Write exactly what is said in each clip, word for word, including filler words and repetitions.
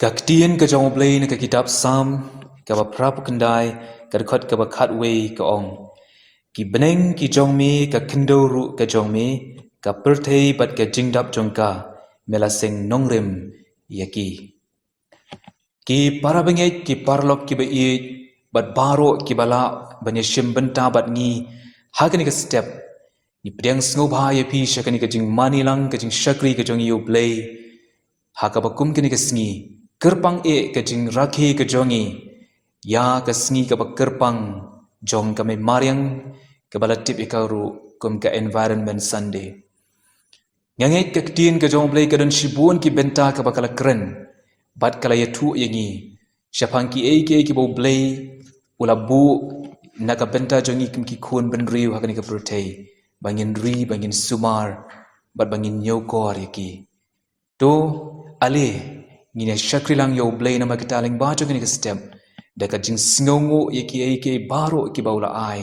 Ka ktien ka jong U Blei na ka kitab Salm kaba phra phew khyndai, ka dkhot kaba khatwei ka ong: Ki bneng ki jong me ka khyndew ruh ka jong me, ka pyrthei bad ka jingdap jong ka, me la seng nongrim ïa ki. Ki para bangeit, ki paralok kiba ïeit, bad baroh kiba lah ban ïashim bynta bad ngi ha kane ka step, ngi pdiang sngewbha ïa phi sha kane ka jingmane lang ka jingshakri ka jong ngi ïa U Blei ha kaba kum kane ka sngi, kyrpang eh ka jingrakhe ka jong ngi ïa ka sngi kaba kyrpang jong ka Mei Mariang, kaba la tip ïa ka ruh kum ka Environment Sunday. Nga ngeit ka ktien ka jong U Blei ka don shibun ki bynta kaba ka la kren bad ka la ïathuh ïa ngi shaphang kiei kiei kiba U Blei u la buh na ka bynta jong ngi kum ki khun bynriew ha kane ka pyrthei, ba ngin ri, ba ngin sumar, bad ba ngin ñiewkor ïa ki. To, ale ngin ïa shakri lang ïa U Blei namar kata lyngba jong kane ka step, da ka jingsngewnguh ïa kiei kiei baroh kiba u la ai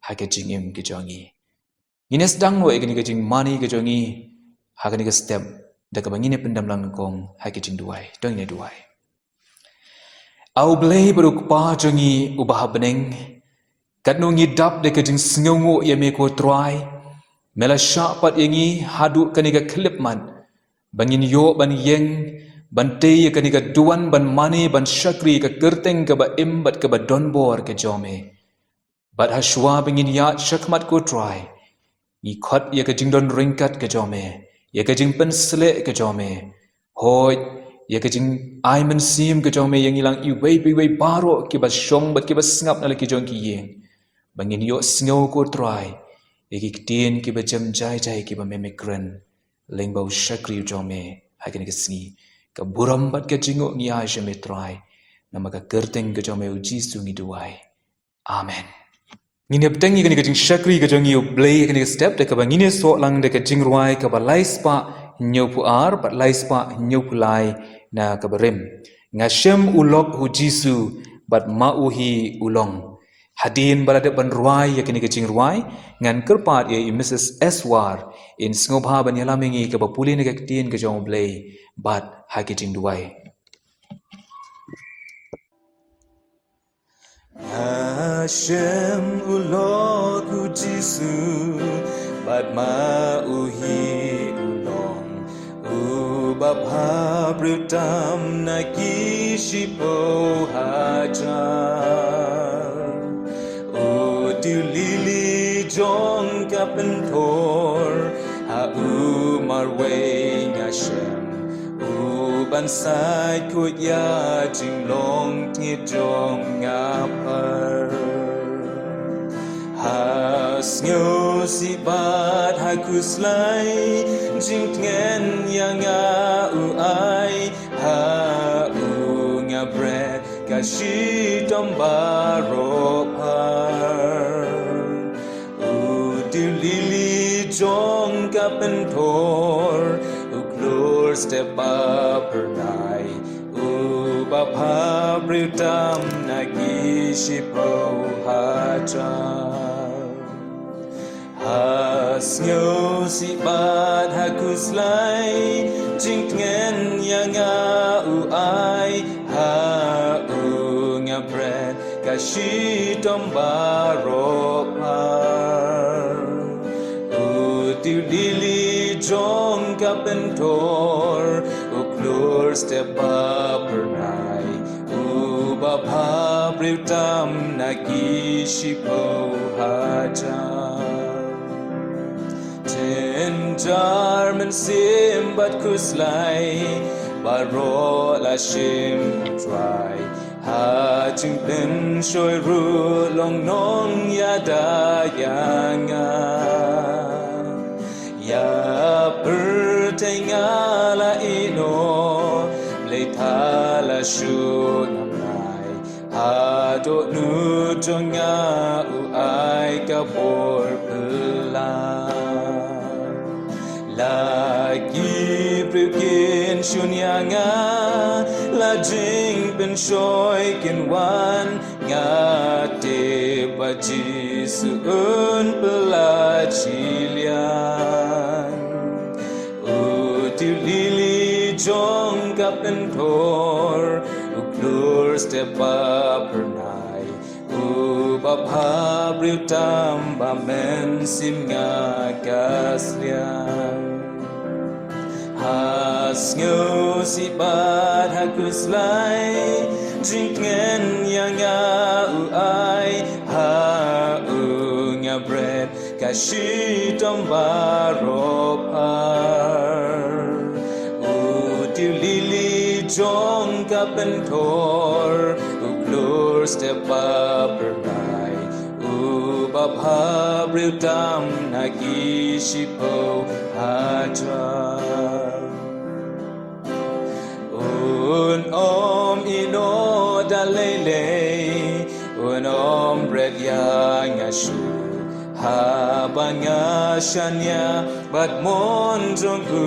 ha ka jingim ka jong ngi. Ngin ïa sdang noh ïa kane ka jingmane ka jong ngi ha kane ka step, da kaba ngin ïa pyndem lang nyngkong ha ka jingduwai. To ngin ïa duwai. A U Blei bad U Kpa jong ngi uba ha bneng, katno ngi dap da ka jingsngewnguh ïa me ko Trai. Me la shah pat ïa ngi haduh kane ka khyllipmat ba ngin ïoh ban ïeng, ban tei ïa kane ka duwan, ban mane, ban shakri ïa ka kyrteng kaba im bad kaba donbor ka jong me. Bad ha shuwa ba ngin ïaid shakhmat ko Trai, ngi khot ïa ka jingdon ryngkat ka jong me, ïa ka jingpynsleh ka jong me. Hooid, ïa ka jingai mynsiem ka jong me ïa ngi lang iwei pa iwei baroh kiba shong bad kiba sngap na la ki jong ki ïing, ba ngin ïohsngew ko Trai ïa ki ktien kiba jem jai jai kiba me me kren lyngba u shakri u jong me ha kane ka sngi. Ka burom bad ka jingnguh ngi ai sha me Trai, namar ka kyrteng ka jong me U Jisu ngi duwai. Amen. Ngin ïa bteng ïa kane ka jingshakri ka jong ngi ïa U Blei ha kane ka step da kaba ngin ïa soh lang da ka jingrwai kaba lai spah hynñiew phew ar bad lai spah hynñiew phew lai na kaba rim: Nga shem u lok U Jisu bad ma u hi u long. Hadien ba la dep ban rwai ïa kane ka jingrwai, ngan kyrpad ïa i Mrs S War in sngewbha ban ïalam ïa ngi kaba pule na ka ktien ka jong U Blei bad ha ka jingduwai. Nga shem u lok U Jisu bad ma u hi u long, uba phah briew tam na ki shiphew hajar. U dei u lili jong ka pynthor, ha u marwei nga shem, u ban sait khuid ïa jinglong thied jong nga par. Ha sngewsih bad ha khuslai, jingtngen ïa nga u ai, ha u nga bret ka shitom baroh par. U dei u lili jong ka pynthor, u khlur step ba phyrnai, uba phah briew tam na ki shiphew hajar. Ha sngewsih bad ha khuslai, jingtngen ïa nga u ai, ha u nga bret ka shitom baroh par. U dei u lili jong ka pynthor, u khlur step ba phyrnai, uba phah briew tam na ki shiphew hajar. Jynjar mynsiem bad khuslai, baroh la shim u Trai, ha jingpynshoi ruh long nongïada ïa nga. Ïa pyrthei nga la ïeh noh, Blei thala shu nang lai, haduh nud jong nga u ai ka bor phylla. La ki briew kin shun ïa nga, la jingpynshoi kin wan, nga tip ba Jisu un pynlait shiliang. U dei u lili jong ka Pynthor, u klur step ba pyrnai, u ba bha briew tam ba mynsiem nga ka sliang. Ha sngewsih bad ha khuslai, jingtngen ïa nga u ai, ha u nga bret ka shitom baroh phar. U tiwlili jong ka pynthor, u klur step ba pyrnai, u ba bha briew tam na ki shiphew hajar. Un ym ïehnoh da lei lei, un ym bret ïa nga shuh, haba nga shaniah bad mon jong u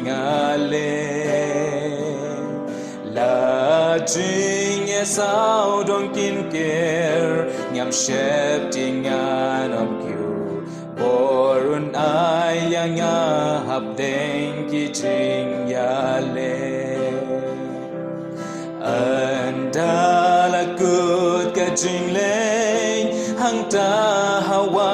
nga leh. La jingeh saw dong kin ker, ngam sheptieng ngan ym kiew, bor un ai ïa nga hapdeng ki jingïaleh. Ynda la kut ka jingleh, hangta hawa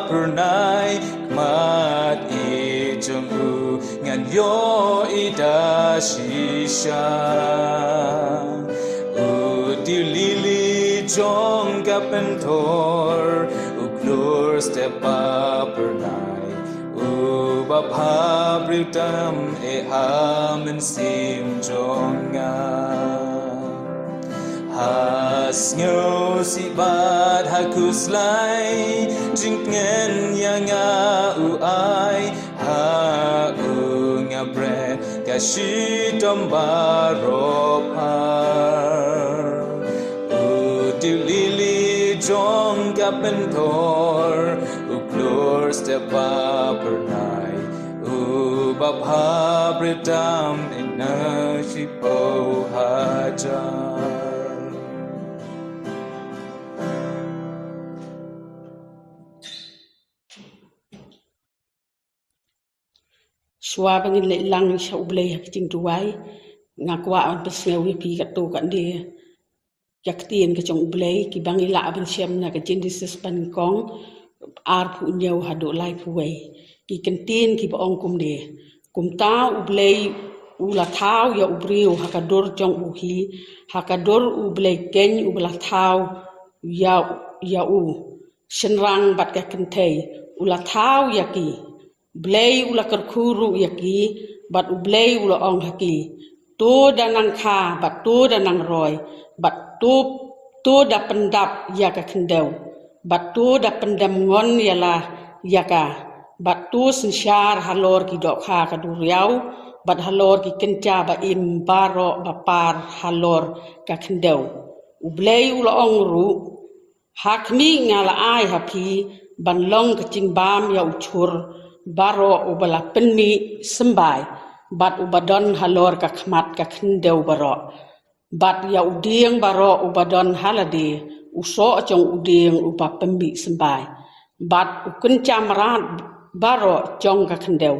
pyrnai, khmat i jong u ngan ïohi da shisha. U tiwlili jong ka pynthor, u klur step ba pyrnai, u ba bha briew tam eh ha mynsiem jong nga. Ha sngewsih bad ha khuslai, jingtngen ïa nga u ai, ha u nga bret ka shitom baroh phar. U tiwlili jong ka pynthor, u klur step ba pyrnai, u ba bha briew tam eh na shiphew hajar. Shuwa ba ngin leit lang sha U Blei ha ka jingduwai, nga kwah ban pynsngew ïa phi katto katne ïa ka ktien ka jong U Blei, kiba ngi lah ban shem na ka Genesis ba nyngkong, arphew hynñiew haduh laiphew wei. Ki kyntien kiba ong kumne: Kumta U Blei u la thaw ïa u briew ha ka dur jong u hi, ha ka dur U Blei keiñ uba la thaw ïa, ïa u. Shynrang bad ka kynthei u la thaw ïa ki. Blei u la kyrkhu ruh ïa ki, bad U Blei u la ong ha ki: To da nang kha, bad to da nang roi, bad to, to da pyndap ïa ka khyndew, bad to da pyndem ngon ïa la ïa ka, bad to synshar halor ki dohkha ka duriaw, bad halor ki kynja ba im baroh ba par halor ka khyndew. U Blei u la ong ruh: Ha khmih, nga la ai ha phi ban long ka jingbam ïa u jhur baroh uba la pynmih symbai, bad uba don halor ka khmat ka khyndew baroh, bad ïa u dieng baroh uba don ha lade, u soh jong u dieng uba pynmih symbai, bad u kynja mrad baroh jong ka khyndew,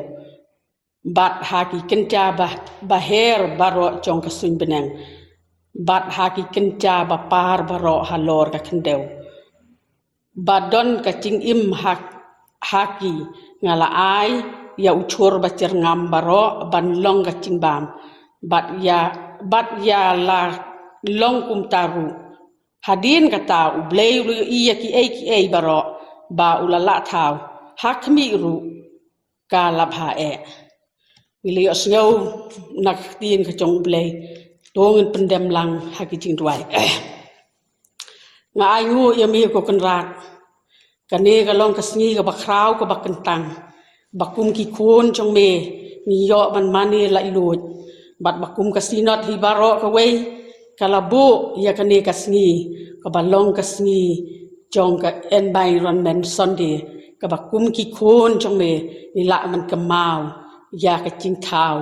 bad ha ki kynja ba, ba her baroh jong ka suiñ bneng, bad ha ki kynja ba par baroh halor ka khyndew, ba don ka jingim ha, ha ki. Nga la ai ïa u jhur ba jyrngam baroh ban long ka jingbam, bad ïa, bad ïa la long kumta ruh. Hadien kata U Blei u la ïohi ïa kiei kiei baroh ba u la lah thaw. Ha khmih ruh ka la bha eh. Ngi la ïohsngew na ka ktien ka jong U Blei. To ngin pyndem lang ha ki jingduwai. Nga ainguh ïa me ko Kynrad. Kane ka long ka sngi kaba khraw kaba kyntang, ba kum ki khun jong me ngi ïoh ban mane laitluid, bad ba kum ka Synod hi baroh kawei ka la buh ïa kane ka sngi kaba long ka sngi jong ka Environment Sunday, kaba kum ki khun jong me ngi lah ban kynmaw ïa ka jingthaw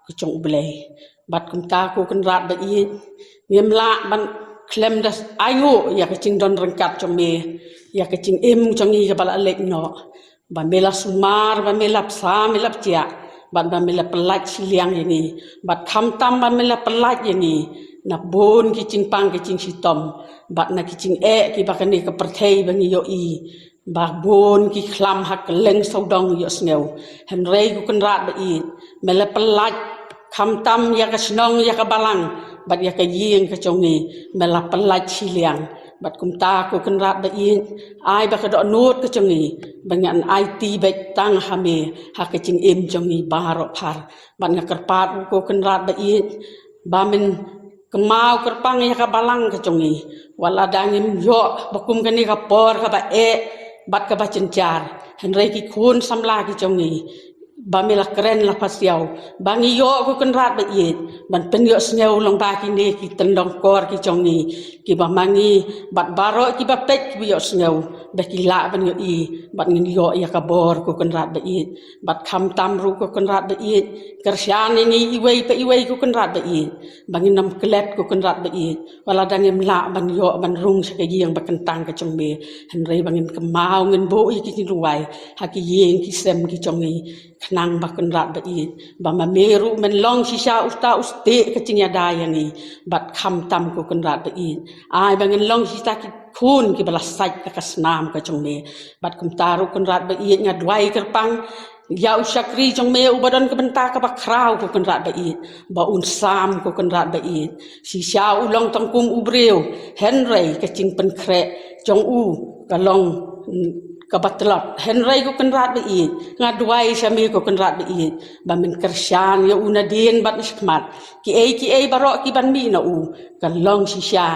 ka jong U Blei. Bad kumta ko Kynrad ba ïeit, ngim lah ban khlem da ainguh ïa ka jingdon ryngkat jong me, ïa ka jingim jong ngi kaba la leit noh, ba me la sumar, ba me la bsa, me la bjah, bad ba me la pyllait shiliang ïa ngi, bad khamtam ba me la pyllait ïa ngi na bun ki jingpang ki jingshitom bad na ki jingeh kiba kane ka pyrthei ba ngi ïohi, ba bun ki khlam ha kylleng sawdong ïohsngew. Hynrei ko Kynrad ba ïeit, me la pyllait khamtam ïa ka shnong ïa ka balang bad ïa ka ïing ka jong ngi, me la pyllait shiliang. Bad kumta ko Kynrad ba ïeit, ai ba ka dohnud ka jong ngi ba ngan aiti beit tang ha me ha ka jingim jong ngi baroh phar. Bad nga kyrpad ruh ko Kynrad ba ïeit ba men kynmaw kyrpang ïa ka balang ka jong ngi. Wat la dang ngim ïoh ba kum kane ka por kaba eh bad kaba jynjar, hynrei ki khun samla ki jong ngi ba me la kren la pasiaw, ba ngi ïoh ko Kynrad ba ïeit ban pynïohsngew lyngba kine ki tyndong kor ki jong ngi, kiba ma ngi bad baroh kiba peit kiba ïohsngew ba ki lah ban ïohi bad ngin ïoh ïa ka bor ko Kynrad ba ïeit. Bad khamtam ruh ko Kynrad ba ïeit, kyrshan ïa ngi iwei pa iwei ko Kynrad ba ïeit, ba ngin ym klet ko Kynrad ba ïeit wat la dang ngim lah ban ïoh ban rung sha ka ïing ba kyntang ka jong me, hynrei ba ngin kynmaw ngin buh ïa ki jingduwai ha ki ïing ki sem ki jong ngi. Khnang ba Kynrad ba ïeit, ba ma me ruh men long shisha uta u stieh ka jingïada ïa ngi. Bad khamtam ko Kynrad ba ïeit, ai ba ngin long shisha ki khun kiba la sait da ka snam ka jong me. Bad kumta ruh Kynrad ba ïeit, nga duwai kyrpang ïa u shakri jong me uba don ka bynta kaba khraw ko Kynrad ba ïeit, ba un sam ko Kynrad ba ïeit. Shisha u long tang kum u briew, hynrei ka jingpynkhreh jong u ka long, mm, kaba tlot. Hynrei ko Kynrad ba ïeit, nga duwai sha me ko Kynrad ba ïeit, ba men kyrshan ïa u nadien bad na shakhmat. Kiei kiei baroh kiban mih na u kan long shisha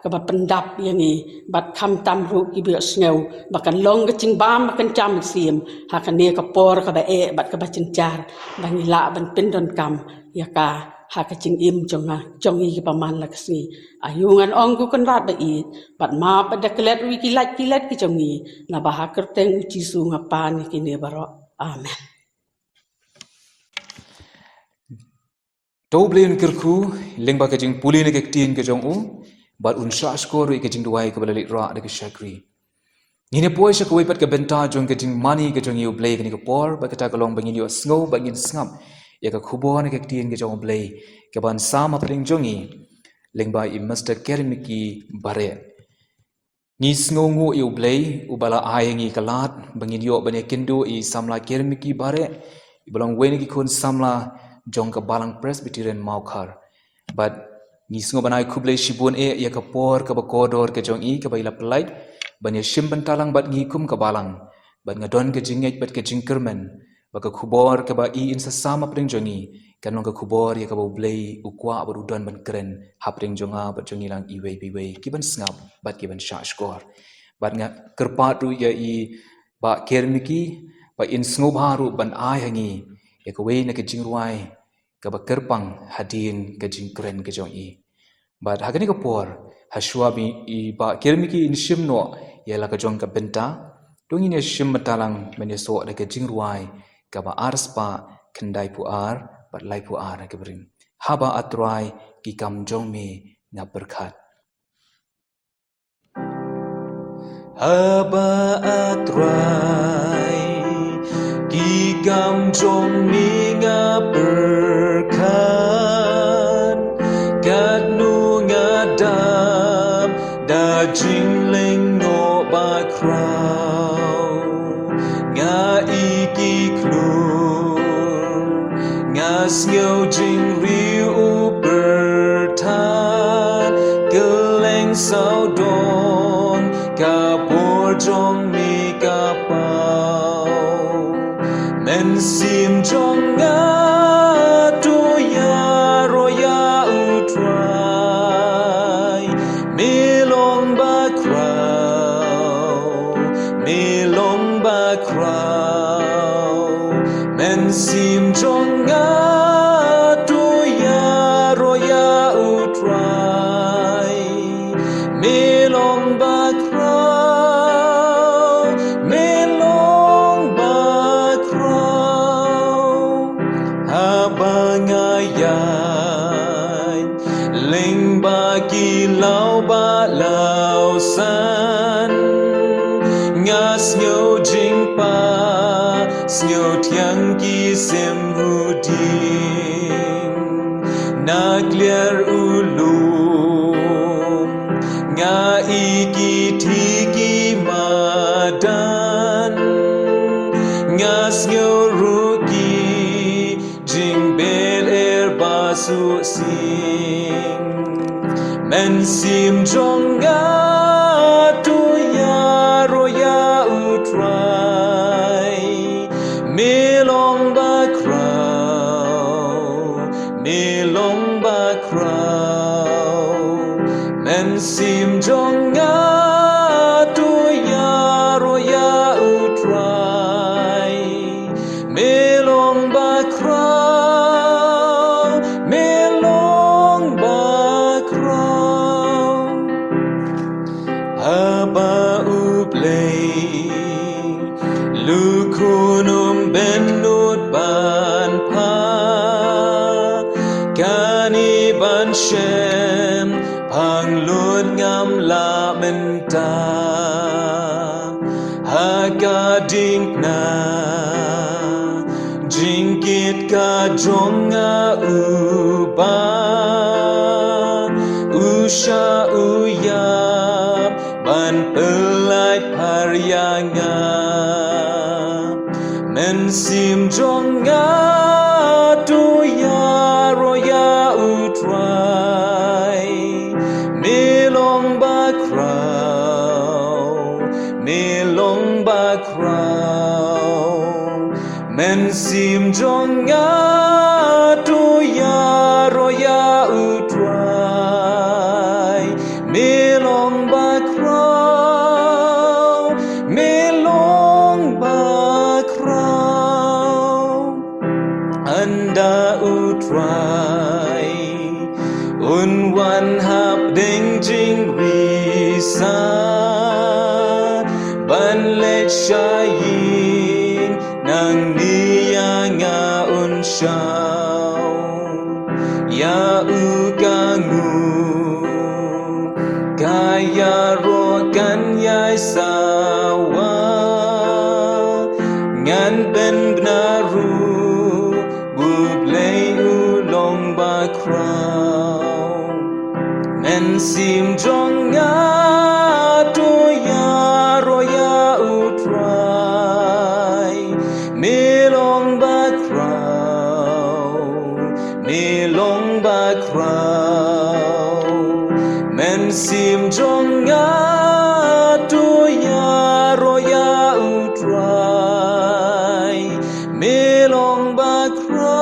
kaba pyndap ïa ngi, bad khamtam ruh kiba ïohsngew ba kan long ka jingbam ba kan jam mynsiem ha kane ka por kaba eh bad kaba jynjar, ba ngi lah ban pyndonkam ïa ka ha ka jingim jong nga jong ngi kiba man la ka sngi. Aïu ngan ong ko Kynrad ba ïeit, bad map bad da klet ruh ïa ki lait ki let ki jong ngi, naba ha kyrteng u Jisu nga pan ïa kine baroh. Amen. To U Blei un kyrkhu lyngba ka jingpule na ka ktien ka jong u, bad un shah shkor ruh ïa ka jingduwai kaba la leit rah da ka shakri. Ngin ïa poi sha kawei pat ka bynta jong ka jingmane ka jong ngi ïa U Blei kane ka por, bad kata ka long ba ngin ïohsngew bad ngin sngap ïa ka khubor na ka ktien ka jong U Blei kaban sam hapdeng jong ngi lyngba i Mister Kermiki Bareh. Ngi sngewnguh ïa U Blei uba la ai ïa ngi ka lad ba ngin ïoh ban ïakynduh ïa i samla Kermiki Bareh, iba long wei na ki khun samla jong ka Balang Presbyterian Mawkhar. Bad ngi sngew ban ai khublei shibun eh ïa ka por kaba kordor ka jong i kaba i la pynlait ban ïashim bynta lang bad ngi kum ka balang. Bad nga don ka jingngeit bad ka jingkyrmen ba ka khubor kaba i in sa sam hapdeng jong ngi kan long ka khubor ïa kaba U Blei u kwah bad u don ban kren hapdeng jong nga bad jong ngi lang iwei pa iwei kiban sngap bad kiban shah shkor. Bad nga kyrpad ruh ïa i Bah Kermiki ba in sngewbha ruh ban ai ha ngi ïa kawei na ka jingrwai kaba kyrpang hadien ka jingkren ka jong i. Bad ha kane ka por, ha shuwa ba i Bah Kermiki in shim noh ïa la ka jong ka bynta, to ngin ïashim bynta lang ban ïasoh da ka jingrwai kaba arspah khyndaiphew ar bad laiphew ar ha ka brim. Haba A Trai ki kam jong me nga pyrkhat. Haba A Trai ki kam jong me nga pyrkhat, katno nga dap da jinglyngngoh bakhraw. Nga i ki khlur, nga sngew jingriewpyrthat, kylleng sawdong ka bor jong me ka paw. Mynsiem jong nga to ïaroh ïa U Trai, me long bakhraw, me long bakhraw. Mynsiem jong nga to ïaroh ïa U Trai, me long bakhraw, me long bakhraw. Haba nga ïaid lyngba ki law ba law san, nga sngew jingpang Sngewthiang ki sim u ding, na kliar u lum, nga i ki thi ki madan, nga sngew ruh ki jingbel er ba su sing. Mynsiem jong nga to ïaroh ïa u Trai, me long bakhraw, me long bakhraw. Mynsiem jong nga to ïaroh ïa u Trai, me long bakhraw, me long bakhraw. Haba U Blei, u khun um bynnud ban phah, kane ban shem pang lut ngam lah mynta. Ha ka diengphna jingkit ka jong nga uba, u shah u ïap ban pyllait phar ïa nga. Mynsiem jong nga to ïaroh ïa u Trai, me long bakhraw, me long bakhraw. Mynsiem jong nga to ïaroh ïa u Trai, me long bakhraw, me long bakhraw. Ynda u Trai un wan hapdeng jingwisa ban leit sha ïing, nangne ïa nga un shaw. Ïa u ka nguh, ka ïaroh kan ïai sawa. Ngan pynbna ruh, U Blei u long bakhraw. Mynsiem jong nga to ïaroh ïa u Trai, me long bakhraw, me long bakhraw. Mynsiem jong nga to ïaroh ïa u Trai, me long bakhraw,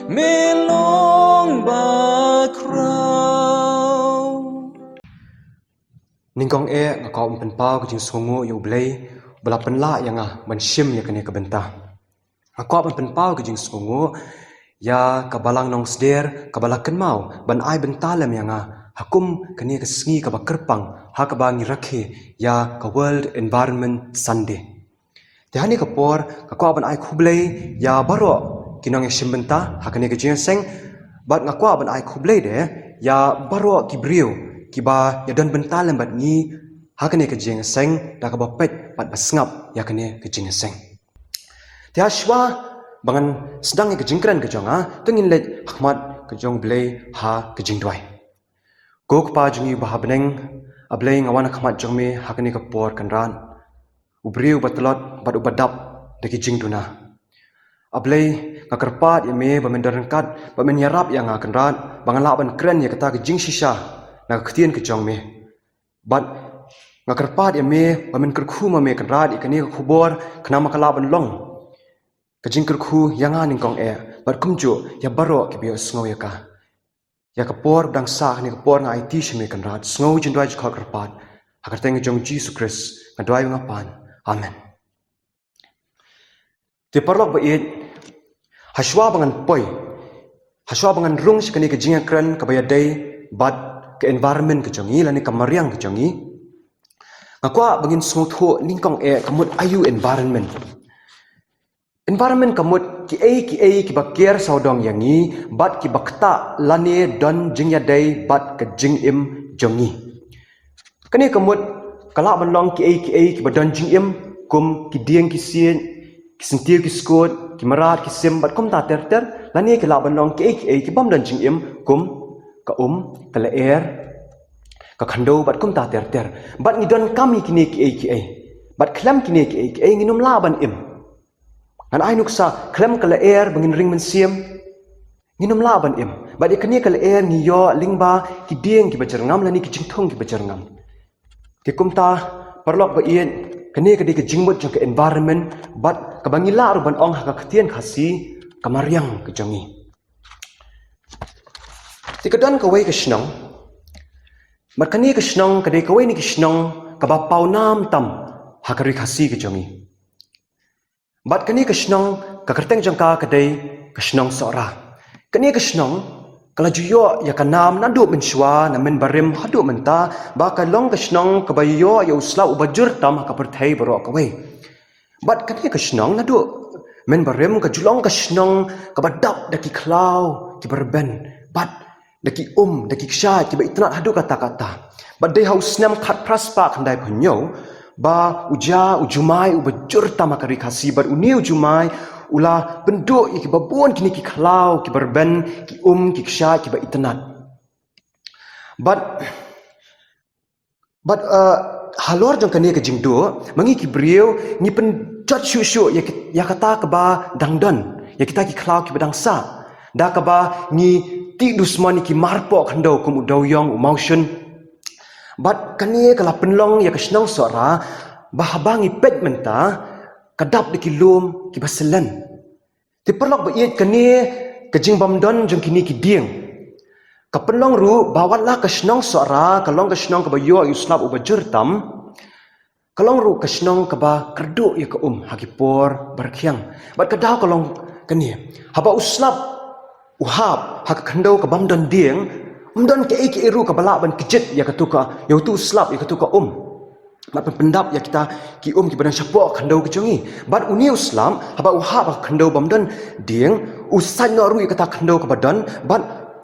me long bakhraw. Nyngkong eh, nga kwah ban pynpaw ka jingsngewnguh ïa U Blei ba la pynlah ïa nga ban shim ïa kane ka bynta. Nga kwah ban pynpaw ka jingsngewnguh ïa ka Balang Nongsder kaba la kynmaw ban ai bynta lem ïa nga ha kum kane ka sngi kaba kyrpang ha kaba ngi rakhe ïa ka World Environment Sunday. Te ha kane ka por nga kwah ban ai khublei ïa baroh ki nongïashim bynta ha kane ka jingïaseng, bad nga kwah ban ai khublei de ïa baroh ki briew kiba ïadon bynta lem bad ngi ha kane ka jingïaseng da kaba peit bad ba sngap ïa kane ka jingïaseng. Te ha shuwa ba ngan sdang ïa ka jingkren ka jong nga, to ngin leit ha khmat ka jong U Blei ha ka jingduwai. Ko Kpa jong ngi uba ha bneng, A Blei, nga wan ha khmat jong me ha kane ka por Kynrad, u briew uba tlot bad uba dap da ki jingduna. A Blei, nga kyrpad ïa me ba men don ryngkat, ba men ïarap ïa nga Kynrad, ba ngan lah ban kren ïa kata ka jingshisha na ka ktien ka jong me. Bad nga kyrpad ïa me ba men kyrkhu ma me Kynrad ïa kane ka khubor, khnang ba ka lah ban long ka jingkyrkhu ïa nga nyngkong eh, bad kumjuh ïa baroh kiba ïohsngew ïa ka. Ïa ka por ba dang sah, kane ka por nga aiti sha me Kynrad, sngew jingduwai jingkhot kyrpad ha ka kyrteng ka jong U Jisu Khrist nga duwai bad nga pan. Amen. Te paralok ba ïeit, ha shuwa ba ngan poi, ha shuwa ba ngan rung sha kane ka jingïakren kaba ïadei bad ka environment ka jong ngi lane ka mariang ka jong ngi, nga kwah ba ngin sngewthuh nyngkong eh ka mut aïu environment. Environment ka mut kiei kiei kiba ker sawdong ïa ngi bad kiba ktah lane don jingïadei bad ka jingim jong ngi. Kane ka mut ka lah ban long kiei kiei kiba don jingim, kum ki dieng ki siej, ki syntiew ki skut, ki mrad ki sim bad kumta ter ter, lane ki lah ban long kiei kiei ki bym don jingim kum ka um, ka lyer, ka khyndew bad kumta ter ter. Bad ngi donkam ïa kine kiei kiei. Bad khlem kine kiei kiei ngin ym lah ban im. Ngan ai nuksa, khlem ka lyer ba ngin ring mynsiem, ngin ym lah ban im. Bad ïa kane ka lyer ngi ïoh lyngba ki dieng kiba jyrngam lane ki jingthung kiba jyrngam. Te kumta, paralok ba ïeit, kane ka dei ka jingmut jong ka environment bad kaba ngi lah ruh ban ong ha ka ktien Khasi, ka mariang ka jong ngi. Te ka don kawei ka shnong, bad kane ka shnong ka dei kawei na ki shnong kaba pawnam tam ha ka ri Khasi ka jong ngi. Bad kane ka shnong, ka kyrteng jong ka ka dei ka shnong Sohra. Kane ka shnong ka la ju ïoh ïa ka nam naduh mynshuwa, na mynbarim haduh mynta, ba ka long ka shnong kaba ïoh ïa u slap uba jur tam ha ka pyrthei baroh kawei. Bad kane ka shnong naduh mynbarim ka ju long ka shnong kaba dap da ki khlaw kiba rben bad da ki um, da ki kshaid kiba itynnad haduh katta katta. Bad dei ha u snem khatphra spah khyndaiphew hynñiew ba u jia u jumai uba jur tam ha ka ri Khasi, bad une u jumai u la pynduh ïa kiba bun kine ki khlaw kiba rben, ki um, ki kshaid kiba itynnad. Bad, bad, uh, halor jong kane ka jingduh, ma ngi ki briew ngi pynjot shuh shuh ïa ki, ïa kata kaba dang don, ïa kita ki khlaw kiba dang sah, da kaba ngi tih dusmon ïa ki marpoh khyndew kum u dewiong, u mawshun. Bad kane ka la pynlong ïa ka shnong Sohra ba haba ngi peit mynta ka dap da ki lum kiba syllen. Te paralok ba ïeit, kane ka jingbymdon jong kine ki dieng ka pynlong ruh ba wat la ka shnong Sohra ka long ka shnong kaba ïoh ïa u slap uba jur tam, ka long ruh ka shnong kaba kyrduh ïa ka um ha ki por ba rkhiang. Bad ka daw ka long kane, haba u slap u hap ha ka khyndew ka bym don dieng, ym don kaei kaei ruh kaba lah ban kjit ïa katu ka, ïa utu u slap, ïa katu ka um. Bad pyn pyndap ïa kita ki um kiba don shapoh khyndew ka jong ngi. Bad une u slap haba u hap ha ka khyndew bym don dieng, u sait noh ruh ïa kata khyndew kaba don bad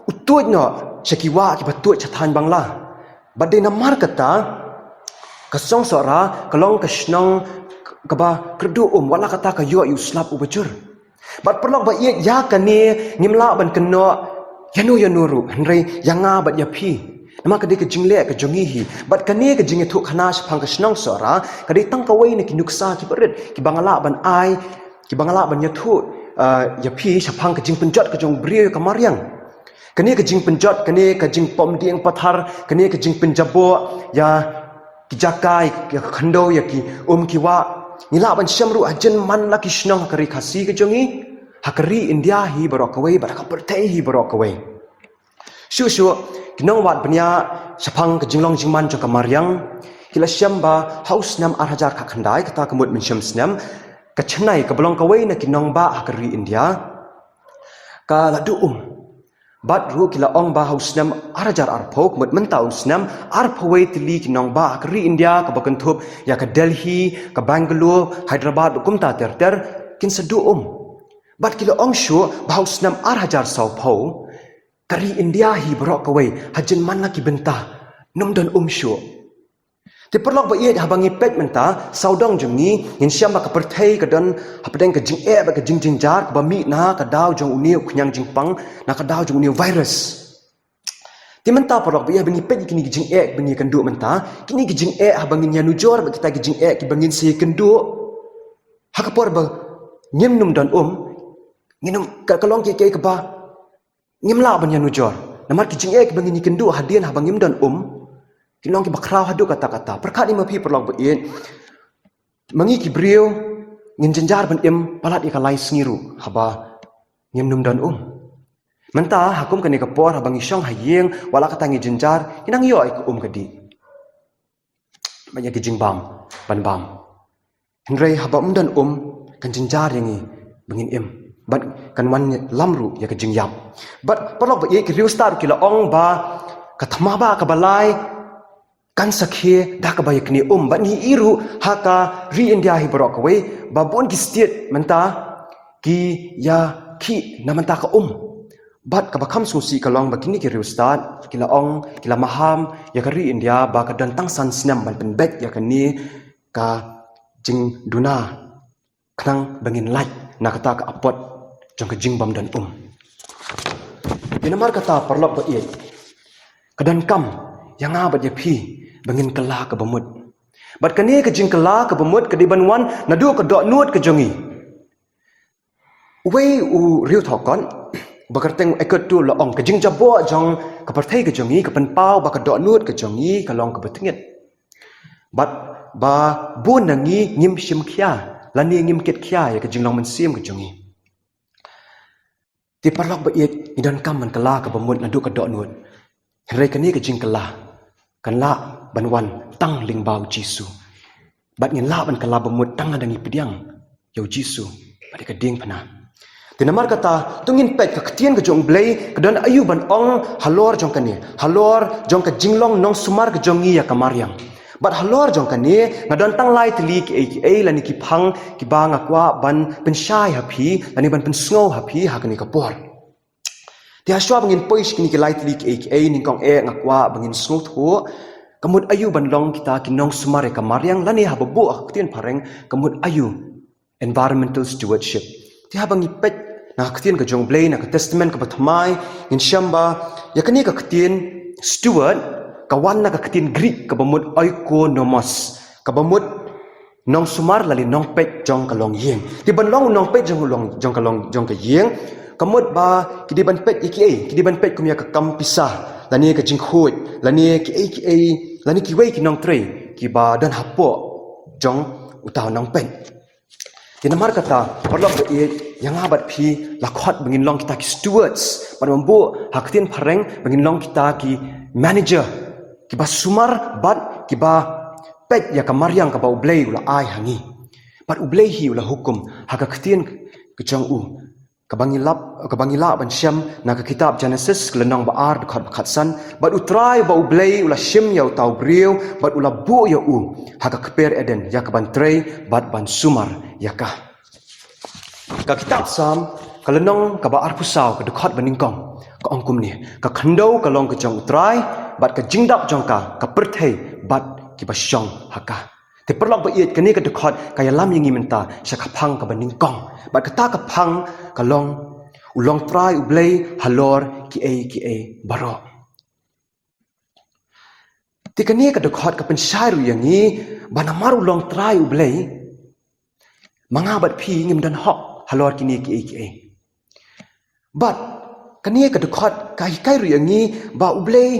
u tuid noh sha ki wah kiba tuid sha thaiñ Bangla. Bad dei namar kata ka shnong Sohra ka long ka shnong kaba kyrduh um, wat la kata ka ïoh ïa u slap uba jur. Bad paralok ba ïeit, ïa kane ngim lah ban kynnoh ïano ïano ruh, hynrei ïa nga bad ïa phi. Namar ka dei ka jingleh ka jong ngi hi. Bad kane ka jingïathuhkhana shaphang ka shnong Sohra ka dei tang kawei na ki nuksa kiba rit kiba nga lah ban ai, kiba nga lah ban ïathuh, uh, ïa phi shaphang ka jingpynjot ka jong u briew ïa ka mariang. Kane ka jingpynjot, kane ka jingpom dieng pathar, kane ka jingpynjaboh ïa ki jaka, ïa ka khyndew, ïa ki um ki wah, ngi lah ban shem ruh ha jingman la ki shnong ha ka ri Khasi ka jong ngi, ha ka ri India hi baroh kawei, bad ha ka pyrthei hi baroh kawei. Shuh shuh ki nongwad bniah shaphang ka jinglong jingman jong ka mariang ki la shem ba ha u snem ar hajar khatkhyndai, kata ka mut mynshem snem, ka Chennai kaba long kawei na ki nongbah ha ka ri India ka la duh um. Bad ruh ki la ong ba ha u snem ar hajar arphew, ka mut mynta u snem, arphew wei tylli ki nongbah ha ka ri India kaba kynthup ïa ka Delhi, ka Bangalore, Hyderabad bad kumta ter ter kin sa duh um. Bad ki la ong shuh ba ha u snem ar hajar sawphew ka ri India hi baroh kawei ha jingman la ki bynta nym don um shuh. Te paralok ba ïeit, haba ngi peit mynta sawdong jong ngi, ngin shem ba ka pyrthei ka don hapdeng ka jingeh bad ka jingjynjar kaba mih na ka daw jong une u khñiang jingpang, na ka daw jong une u virus. Te mynta paralok ba ïeit, haba ngi peit kine ki jingeh ba ngi ïakynduh mynta, kine ki jingeh haba ngin ïanujor bad kita ki jingeh kiba ngin sa ïakynduh ha ka por ba ngim nym don um, ngin nym, ka, ka long kiei kiei kaba ngim lah ban ïanujor. Namar ki jingeh kiba ngin ïakynduh hadien haba ngim don um ki long kiba khraw haduh katta katta. Pyrkhat ïa ma phi paralok ba ïeit, ma ngi ki briew ngin jynjar ban im palat ïa ka lai sngi ruh haba ngim nym don um. Mynta ha kum kane ka por haba ngi shong ha ïing, wat la kata ngi jynjar, ngi nang ïoh ïa ka um ka dih bad ïa ki jingbam ban bam. Hynrei haba ym don um, kan jynjar ïa ngi ba ngin im, bad kan wanlam ruh ïa ka jingïap. Bad paralok ba ïeit, ki riewstad ruh ki la ong ba ka thma ba kaba lai kan sa khie da kaba ïa kane um. Bad ngi i ruh ha ka ri India hi baroh kawei ba bun ki state mynta ki ïa khih na bynta ka um. Bad kaba kham sngewsih ka long ba kine ki riewstad ki la ong, ki la maham ïa ka ri India ba ka don tang san snem ban pynbeit ïa kane ka jingduna khnang ba ngin lait na kata ka apot jong ka jingbym don um. Te namar kata paralok ba ïeit, ka donkam ïa nga bad ïa phi ba ngin kylla kaba mut. Bad kane ka jingkylla kaba mut ka dei ban wan naduh ka dohnud ka jong ngi. Uwei u riewthoh kot ba kyrteng u Eckhart Tolle u la ong, ka jingjaboh jong ka pyrthei ka jong ngi ka pynpaw ba ka dohnud ka jong ngi ka long kaba tyngit. Bad ba bun na ngi ngim shim khia lane ngim kit khia ïa ka jinglong mynsiem ka jong ngi. Te paralok ba ïeit, ngi donkam ban kylla kaba mut naduh ka dohnud. Hynrei kane ka jingkylla kan lah ban wan tang lyngba u Jisu. Bad ngin lah ban kylla ba mut tang lada ngi pdiang ïa u Jisu bad ïa ka diengphna. Te namar kata, to ngin peit ka ktien ka jong u Blei ka don aïu ban ong halor jong kane, halor jong ka jinglong nongsumar ka jong ngi ïa ka mariang. Bad halor jong kane nga don tang lai tylli kiei kiei lane ki phang kiba nga kwah ban pynshai ha phi lane ban pynsngew ha phi ha kane ka por. Te hashwa ba ngin poi sha kine ki lai tylli kiei kiei, nyngkong eh nga kwah ba ngin sngewthuh ka mut aïu ban long kita ki nongsumar ïa ka mariang, lane haba buh ha ka ktien phareng ka mut aïu, environmental stewardship. Te haba ngi peit na ka ktien ka jong u Blei na ka Testament kaba thymmai, ngin shem ba ïa kane ka ktien steward ka wan na ka ktien Greek kaba mut oikonomos, kaba mut nongsumar lane nongpeit jong ka longïing. Te ban long u nongpeit jong u long, jong ka long, jong ka ïing, ka mut ba ki dei ban peit ïa kiei, ki dei ban peit kum ïa ka kam pisa lane ka jingkhuid lane kiei kiei lane kiwei ki nongtrei kiba don hapoh jong uta u nongpeit. Te namar kata paralok ba ïeit, ïa nga bad phi la khot ba ngin long kita ki stewards, bad ban buh ha ka ktien phareng ba ngin long kita ki manager, kiba sumar bad kiba peit ïa ka mariang kaba u Blei u la ai ha ngi. Bad u Blei hi u la hukum ha ka ktien ka jong u, kaba ngi lap, kaba ngi lah ban shem na ka kitab Genesis ka lynnong ba ar dkhot ba khatsan, bad u Trai ba u Blei u la shim ïa uta u briew bad u la buh ïa u ha ka kper Eden ïa ka ban trei bad ban sumar ïa ka. Ka kitab Salm ka lynnong kaba arphew saw ka dkhot ba nyngkong ka ong kumne, ka khyndew ka long ka jong u Trai, bad ka jingdap jong ka ka pyrthei bad kiba shong ha ka. Te paralok ba ïeit, kane ka dkhot ka ïalam ïa ngi mynta sha ka phang kaba nyngkong, bad kata ka phang ka long u long Trai u Blei halor kiei kiei baroh. Te kane ka dkhot ka pynshai ruh ïa ngi ba namar u long Trai u Blei, ma nga bad phi ngim don hok halor kine kiei kiei. Bad kane ka dkhot ka hikai ruh ïa ngi ba u Blei,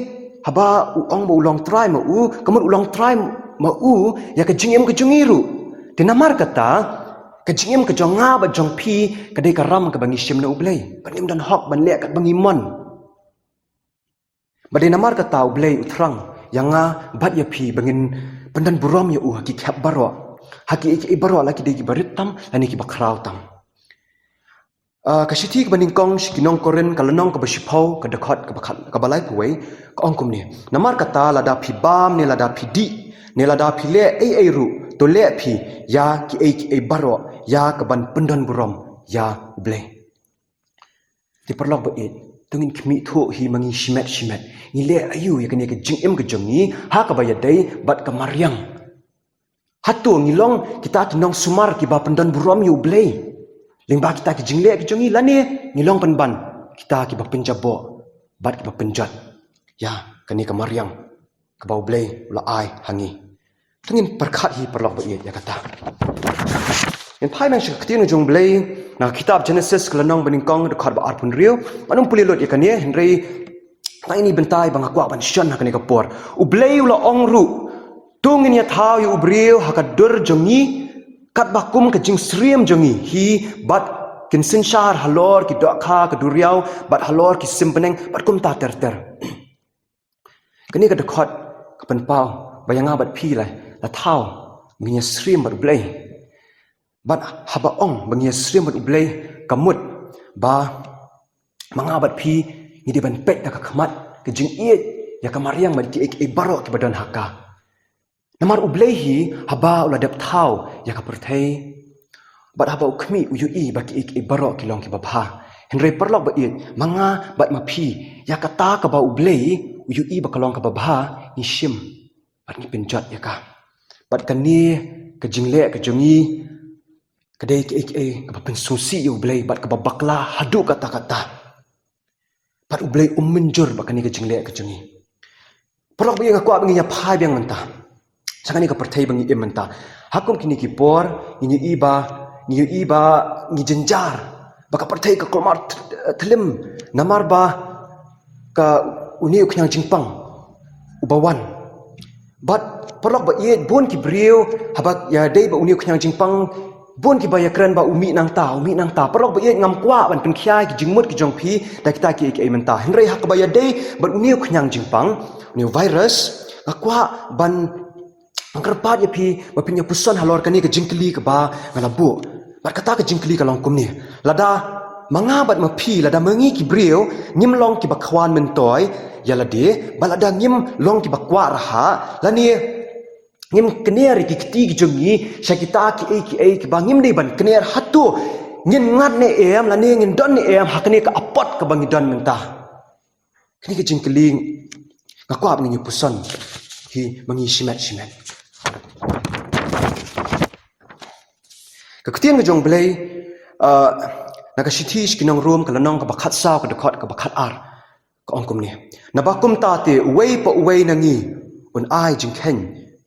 haba u ong ba u long Trai ma u, ka mut u long Trai ma u ïa ka jingim ka jong ngi ruh. Te namar kata ka jingim ka jong nga bad jong phi ka dei ka ram kaba ngi shim na u Blei, bad ngim don hok ban leh katba ngi mon. Bad dei namar kata u Blei u thrang ïa nga bad ïa phi ba ngin pyndon burom ïa u ha ki khep baroh, ha kiei kiei baroh, la ki dei kiba rit tam lane kiba khraw tam. Ah, ka shithi kaba nyngkong sha ki nong Korinth ka lynnong kaba shiphew ka dkhot kaba khat, kaba laiphew wei ka ong kumne, namar kata lada phi bam ne lada phi dih ne lada phi leh ei ei ruh, to leh phi ïa kiei kiei baroh ïa ka ban pyndon burom ïa u Blei. Te paralok ba ïeit, to ngin khmih thuh hi ma ngi shimet shimet, ngi leh aïu ïa kane ka jingim ka jong ngi ha kaba ïadei bad ka mariang. Hato ngi long kita ki nongsumar kiba pyndon burom ïa u Blei lyngba kita ki jingleh ki jong ngi, lane ngi long pynban kita kiba pynjaboh bad kiba pynjot ïa kane ka mariang kaba u Blei u la ai ha ngi? To ngin pyrkhat hi paralok ba ïeit ïa kata. Ngin phai nang sha ka ktien ka jong u Blei na ka kitab Genesis ka lynnong ba nyngkong dkhot ba arphew hynriew. Ngan ym pule lut ïa kane, hynrei tang ine i bynta ba nga kwah ban shon ha kane ka por. U Blei u la ong ruh, to ngin ïathaw ïa u briew ha ka dur jong ngi, katba kum ka jingsyriem jong ngi hi, bad kin synshar halor ki dohkha ka duriaw bad halor ki sim bneng bad kumta ter ter. Kane ka dkhot ka pynpaw ba ïa nga bad phi la, la thaw ba ngin ïasyriem bad u Blei. Bad haba ong ba ngin ïasyriem bad u Blei, ka mut ba ma nga bad phi ngi dei ban peit da ka khmat ka jingïeit ïa ka mariang bad kiei kiei baroh kiba don ha ka. Namar u Blei hi haba u la dep thaw ïa ka pyrthei bad haba u khmih, u ïohi ba kiei kiei baroh ki long kiba bha. Hynrei paralok ba ïeit, ma nga bad ma phi, ïa kata kaba u Blei u ïohi ba ka long kaba bha ngi shim bad ngi pynjot ïa ka. Bad kane ka jingleh ka jong ngi ka dei kaei kaei kaba pynsngewsih ïa U Blei bad kaba bakla haduh katta katta. Bad U Blei um mynjur ba kane ka jingleh ka jong ngi. Paralok ba ïeit, nga kwah ba ngin ïa phai biang mynta sha kane ka pyrthei ba ngi im mynta. Ha kum kine ki por ngi ïohi ba, ngi ïohi ba ngi jynjar ba ka pyrthei ka kulmar th-, thlim namar ba ka une u khñiang jingpang uba wan. Bad paralok ba ïeit, bun ki briew haba ïadei bad une u khñiang jingpang, bun kiba ïakren ba u mih nangta, u mih nangta. Paralok ba ïeit, ngam kwah ban pynkhia ki jingmut ki jong phi da kita kiei kiei mynta. Hynrei ha kaba ïadei bad une u khñiang jingpang, une u virus, nga kwah ban, ban kyrpad ïa phi ba phin ïa puson halor kane ka jingkylli kaba nga la buh. Bad kata ka jingkylli ka long kumne: lada ma nga bad ma phi, lada ma ngi ki briew ngim long kiba khwan myntoi ïa lade, bad lada ngim long kiba kwah rhah, lane ngim kner ïa ki kti ki jong ngi sha kita kiei kiei kiba ngim dei ban kner, hato ngin ngat ne em lane ngin don ne em ha kane ka apot kaba ngi don mynta? Kane ka jingkylli nga kwah ba ngin ïa puson hi ma ngi shimet shimet. Ka ktien ka jong U Blei, ah, na ka shithi sha ki nong Rom, ka lynnong kaba khatsaw, ka dkhot kaba khatar, ka ong kumne: Naba kumta te uwei pa uwei na ngi un ai jingkheiñ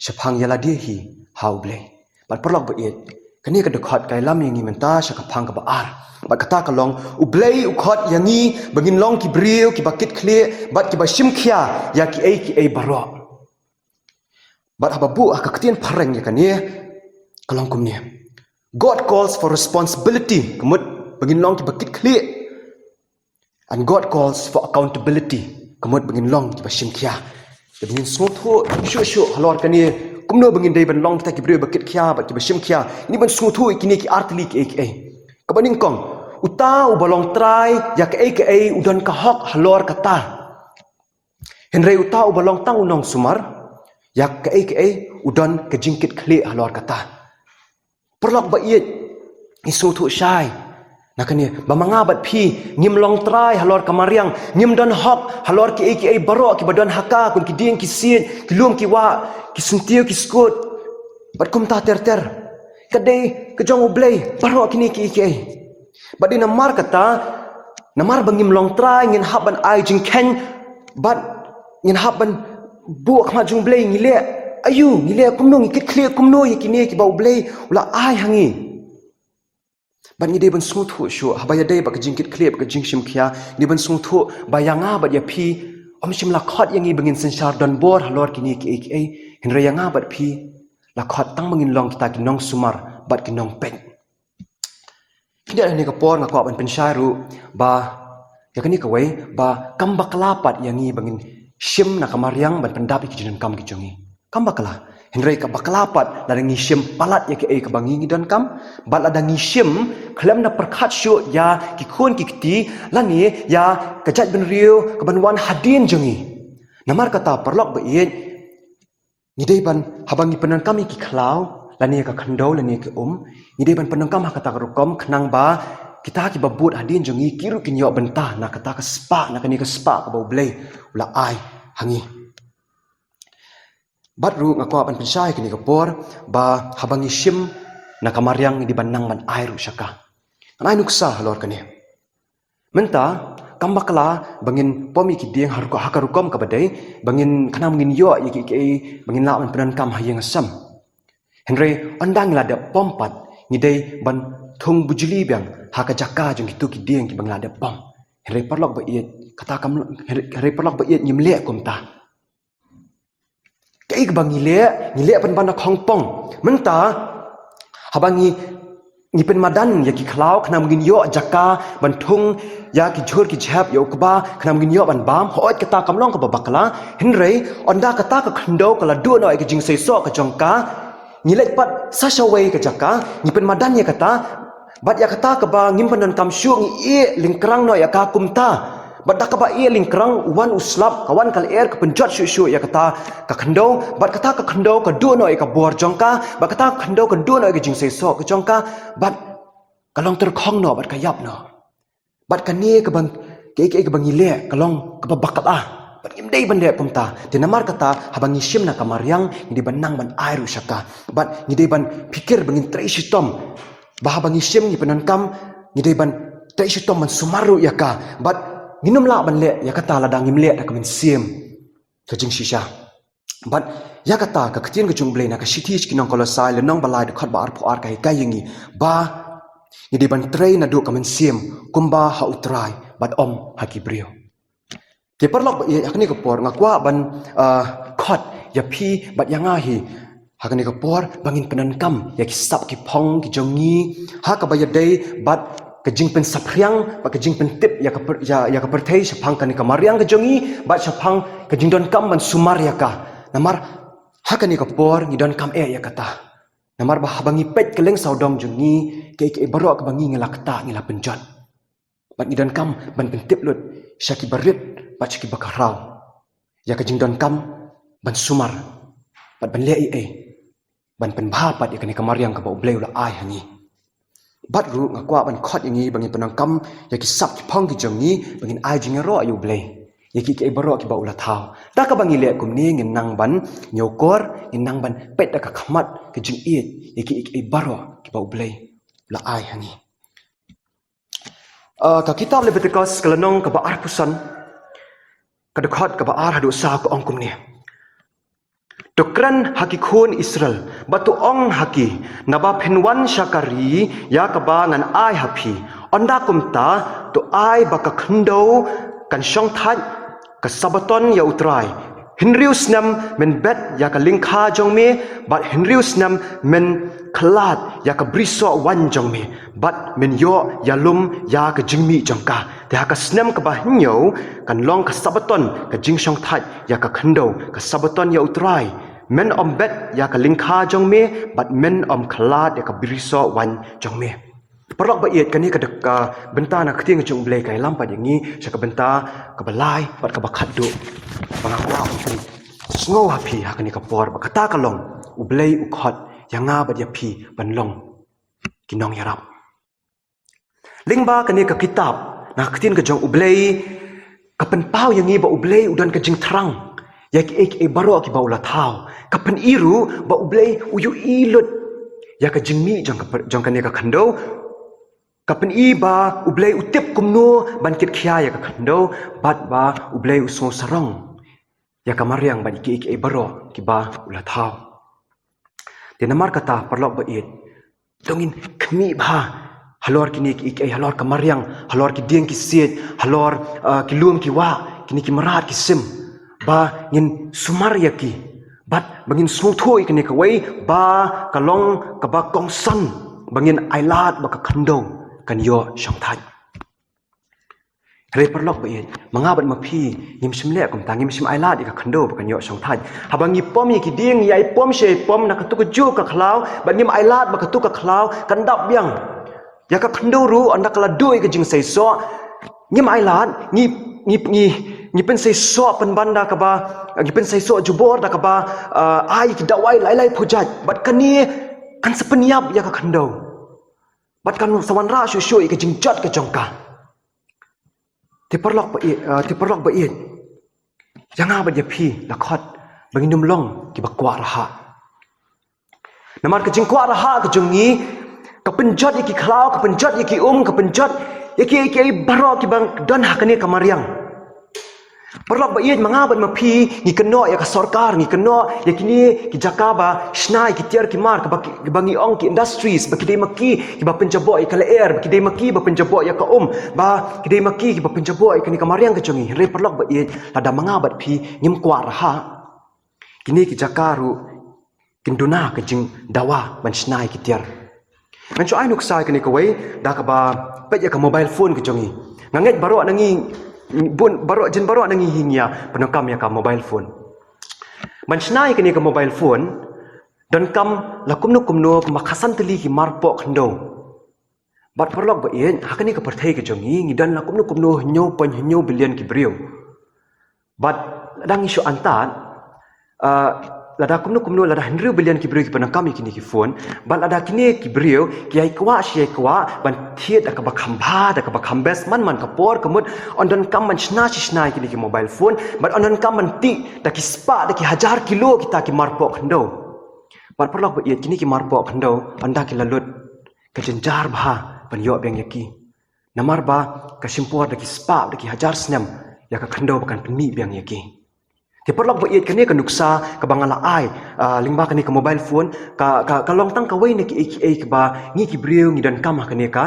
shaphang ïa lade hi ha U Blei. Bad paralok ba ïeit, kane ka dkhot ka ïalam ïa ngi mynta sha ka phang kaba ar. Bad kata ka long, U Blei u khot ïa ngi ba ngin long ki briew kiba kit khlieh bad kiba shim khia ïa kiei kiei baroh. Bad haba buh ha ka ktien phareng ïa kane, ka long kumne: God calls for responsibility, ka mut ba ngin long kiba kit khlieh. And God calls for accountability, ka mut ba ngin long kiba shim khia. Ba ngin sngewthuh shuh shuh halor kane, kumno ba ngin dei ban long kita ki briew ba kit khia bad kiba shim khia. Ngi ban sngewthuh ïa kine ki artylli kiei kiei. Kaba nyngkong, uta uba long trai ïa kaei kaei u don ka hok halor kata. Hynrei uta uba long tang u nongsumar ïa kaei kaei u don ka jingkit khlieh halor kata. Paralok ba ïeit, ngi sngewthuh shai na kane ba ma nga bad phi ngim long trai halor ka mariang, ngim don hok halor kiei kiei baroh kiba don ha ka, kum ki dieng ki siej, ki lum ki wah, ki syntiew ki skud, bad kumta ter ter. Ka dei ka jong U Blei baroh kine kiei kiei. Bad dei namar kata, namar ba ngim long trai, ngin hap ban ai jingkheiñ, bad ngin hap ban buh ha khmat jong U Blei, ngi leh aïu, ngi leh kumno, ngi kit khlieh kumno ïa kine kiba U Blei u la ai ha ngi. Bad ngi dei ban sngewthuh shuh, haba ïadei bad ka jingkit khlieh bad ka jingshim khia, ngi dei ban sngewthuh ba ïa nga bad ïa phi, ym shym la khot ïa ngi ba ngin synshar donbor halor kine kiei kiei, hynrei ïa nga bad phi la khot tang ba ngin long kita ki nongsumar bad ki nongpeit. Kine ha kane ka por nga kwah ban pynshai ruh ba ïa kane kawei, ba kam bakla pat ïa ngi ba ngin shim na ka mariang ban pyndap ïa ki jingdonkam ki jong ngi. Kam bakla. Hynrei ka bakla pat lada ngi shim palat ïa kaei kaba ngi ngi donkam, bad lada ngi shim khlem da pyrkhat shuh ïa ki khun ki kti lane ïa ka jaitbynriew kaban wan hadien jong ngi. Namar kata paralok ba ïeit, ngi dei ban, haba ngi pyndonkam ïa ki khlaw lane ïa ka khyndew lane ïa ki um, ngi dei ban pyndonkam ha kata ka rukom khnang ba kita kiba bud hadien jong ngi ki ruh kin ïoh bynta na kata ka spah, na kane ka spah kaba U Blei u la ai ha ngi. Bad ruh nga kwah ban pynshai kane ka por ba haba ngi shim na ka mariang ngi dei ban nang ban ai ruh sha ka. Ngan ai nuksa halor kane. Mynta kam bakla ba ngin pom ïa ki dieng ha rukom, ha ka rukom kaba dei, ba ngin, khnang ba ngin ïoh ïa kiei kiei ba ngin lah ban pyndonkam ha ïing ha sem. Hynrei ynda ngi la dep pom pat, ngi dei ban thung bujli biang ha ka jaka jong kito ki dieng kiba ngi la dep pom. Hynrei paralok ba ïeit, kata kam, hynrei paralok ba ïeit, ngim leh kumta. Kaei kaba ngi leh, ngi leh pynban na khongpong. Mynta haba ngi, ngi pynmadan ïa ki khlaw khnang ba ngin ïoh jaka ban thung ïa ki jhur ki jhep, ïa u kba, khnang ba ngin ïoh ban bam, hooid kata kam long kaba bakla. Hynrei ynda kata ka khyndew ka la duh noh ïa ka jingseisoh ka jong ka, ngi leit pat sa shawei ka jaka, ngi pynmadan ïa kata, bad ïa kata kaba ngim pyndonkam shuh ngi ïeh lyngkrang noh ïa ka kumta. Bad da kaba ïeh lyngkrang, u wan u slap, ka wan ka lyer ka pynjot shuh shuh ïa kata ka khyndew, bad kata ka khyndew ka duh noh ïa ka bor jong ka, bad kata ka khyndew ka duh noh ïa ka jingseisoh ka jong ka, bad ka long tyrkhong noh bad ka ïap noh. Bad kane kaba, kaei kaei kaba ngi leh ka long kaba bakla. Bad ngim dei ban leh kumta. Te namar kata, haba ngi shim na ka mariang, ngi dei ban nang ban ai ruh sha ka. Bad ngi dei ban phikir ba ngin trei shitom. Ba haba ngi shim ngi pyndonkam, ngi dei ban trei shitom ban sumar ruh ïa ka. Bad ngin ym lah ban leh ïa kata lada ngim leh da ka mynsiem ka jingshisha. Bad ïa kata ka ktien ka jong U Blei na ka shithi sha ki nong Kolosai, lynnong ba lai, dkhot ba arphew ar ka hikai ïa ngi ba ngi dei ban trei naduh ka mynsiem kumba ha U Trai bad ym ha ki briew. Te paralok ba ïeit, ha kane ka por nga kwah ban, ah, khot ïa phi bad ïa nga hi ha kane ka por ba ngin pyndonkam ïa ki sap ki phong ki jong ngi ha kaba ïadei bad ka jingpynsaphriang bad ka jingpyntip ïa ka pyrthei shaphang kane ka mariang ka jong ngi bad shaphang ka jingdonkam ban sumar ïa ka. Namar ha kane ka por ngi donkam eh ïa kata. Namar ba haba ngi peit kylleng sawdong jong ngi, kiei kiei baroh kaba ngi ngi la ktah ngi la pynjot. Bad ngi donkam ban pyntip lut sha ki barit bad sha ki bakhraw ïa ka jingdonkam ban sumar bad ban leh ei ei ban pynbha pat ïa kane ka mariang kaba U Blei u la ai ha ngi. Bad ruh nga kwah ban khot ïa ngi ba ngin pyndonkam ïa ki sap ki phong ki jong ngi ba ngin ai jingïaroh ïa U Blei ïa kiei kiei baroh kiba u la thaw. Da kaba ngi leh kumne ngin nang ban ñiewkor, ngin nang ban peit da ka khmat ka jingïeit ïa kiei kiei baroh kiba U Blei u la ai ha ngi. Ah, ka kitab Leviticus ka lynnong kaba arphew san, ka dkhot kaba ar haduh saw ka ong kumne. To kren ha ki khun Israel, bad to ong ha ki, naba phin wan sha ka ri ïa kaba ngan ai ha phi. Ynda kumta, to ai ba ka khyndew kan shongthait ka Sabaton ïa U Trai. Hynriew snem men bet ïa ka lyngkha jong me, bad hynriew snem men khlad ïa ka brisoh waiñ jong me, bad men ïoh ïalum ïa ka jingmih jong ka. Te ha ka snem kaba hynñiew kan long ka Sabaton ka jingshongthait ïa ka khyndew, ka Sabaton ïa U Trai. Men ym bet ïa ka lyngkha jong me, bad men ym khlad ïa ka brisoh waiñ jong me. Paralok ba ïeit, kane ka dkhot, ka bynta na ka ktien ka jong U Blei ka ïalam pat ïa ngi sha ka bynta kaba lai bad kaba khatduh. Ba nga kwah ban pynsngew ha phi ha kane ka por ba kata ka long U Blei u khot ïa nga bad ïa phi ban long ki nongïarap. Lyngba kane ka kitab na ka ktien ka jong U Blei ka pynpaw ïa ngi ba U Blei u don ka jingthrang ïa kiei kiei baroh kiba u la thaw. Ka pyni ruh ba U Blei u ïohi lut ïa ka jingmih jong ka, jong kane ka khyndew. Ka pyni ba U Blei u tip kumno ban kit khia ïa ka khyndew, bad ba U Blei u sngew sarong ïa ka mariang bad ïa kiei kiei baroh kiba u la thaw. Te namar kata paralok ba ïeit, to ngin khmih bha halor kine kiei kiei, halor ka mariang, halor ki dieng ki siej, halor, ah, ki lum ki wah, kine ki mrad ki sim, ba ngin sumar ïa ki, bad ba ngin sngewthuh ïa kane kawei ba ka long kaba kongsan ba ngin ailad ba ka khyndew kan ïoh shongthait. Hynrei paralok ba ïeit, ma nga bad ma phi ngim shym leh kumta, ngim shym ailad ïa ka khyndew ba kan ïoh shongthait. Haba ngi pom ïa ki dieng, ngi ïai pom shi ïai pom na katu kajuh ka khlaw, bad ngim ailad ba katu ka khlaw kan dap biang. Ïa ka khyndew ruh ynda ka la duh ïa ka jingseisoh, ngim ailad, ngi, ngi, ngi, ngi pynseisoh pynban da kaba, ngi pynseisoh jubor da kaba, ah, ai ki dawai lai lai phew jait. Bad kane kan sa pynïap ïa ka khyndew. Bad kan sa wanrah shuh shuh ïa ka jingjot ka jong ka. Te paralok ba ïeit, ah, te paralok ba ïeit, ïa nga bad ïa phi la khot ba ngin ym long kiba kwah rahah. Namar ka jingkwah rahah ka jong ngi ka pynjot ïa ki khlaw, ka pynjot ïa ki um, ka pynjot ïa ki, ïa ki baroh kiba don ha kane ka mariang. Paralok ba ïeit, ma nga bad ma phi ngi kynnoh ïa ka sorkar, ngi kynnoh ïa kine ki jaka ba shna ïa ki tiar ki mar, kaba ki, kaba ngi ong ki industries, ba ki dei ma ki kiba pynjaboh ïa ka lyer, ba ki dei ma ki ba pynjaboh ïa ka um, ba ki dei ma ki kiba pynjaboh ïa kane ka mariang ka jong ngi. Hynrei paralok ba ïeit, lada ma nga bad phi ngim kwah rahah, kine ki jaka ruh kin duna ka jingdawa ban shna ïa ki tiar. Ngan shu ai nuksa ïa kane kawei da kaba peit ïa ka mobile phone ka jong ngi. Nga ngeit baroh na ngi bun, baroh, jin baroh na ngi hi ngi ïa pyndonkam ïa ka mobile phone. Ban shna ïa kane ka mobile phone donkam la kumno kumno kumba khatsan tylli ki marpoh khyndew. Bad paralok ba ïeit, ha kane ka pyrthei ka jong ngi, ngi don la kumno kumno hynñiew point hynñiew billion ki briew. Bad lada ngi shu antad, ah, Lada kumno kumno, lada hynriew billion ki briew ki pyndonkam ïa kine ki phone, bad lada kine ki briew ki ïai kwah shi ïai kwah ban thied da kaba kham bha, da kaba kham best, man man ka por ka mut, yn donkam ban shna shi shna ïa kine ki mobile phone, bad yn donkam ban tih da ki spah, da ki hajar kilo kita ki marpoh khyndew. Bad paralok ba ïeit, kine ki marpoh khyndew, ynda ki la lut, ka jynjar bha ban ïoh biang ïa ki. Namar ba ka shim por da ki spah, da ki hajar snem, ïa ka khyndew ba kan pynmih biang ïa ki. Te paralok ba ïeit, kane ka nuksa kaba nga la ai, ah, lyngba kane ka mobile phone, ka, ka, ka long tang kawei na kiei kiei kiba ngi ki briew ngi donkam ha kane ka,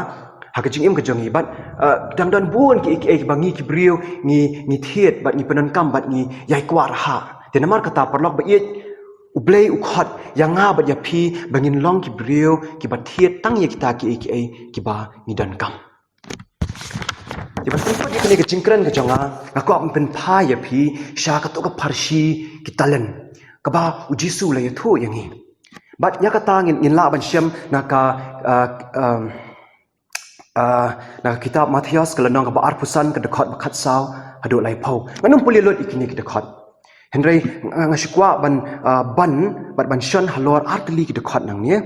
ha ka jingim ka jong ngi. Bad, ah, dang don bun kiei kiei kiba ngi ki briew ngi, ngi thied, bad ngi pyndonkam, bad ngi ïai kwah rhah. Te namar kata paralok ba ïeit, U Blei u khot ïa nga bad ïa phi ba ngin long ki briew kiba thied tang ïa kita kiei kiei kiba ngi donkam. Te ban pynkut ïa kane ka jingkren ka jong nga, nga kwah ban pynphai ïa phi sha kato ka pharshi ki talent, kaba U Jisu u la ïathuh ïa ngi. Bad ïa kata ngin, ngin lah ban shem na ka, ah, um, ah, na ka kitab Mathaios ka lynnong kaba arphew san, ka dkhot ba khatsaw haduh laiphew. Ngan ym pule lut ïa kine ki dkhot. Hynrei nga, nga shu kwah ban, ah, ban, bad ban shon halor artylli ki dkhot nangne.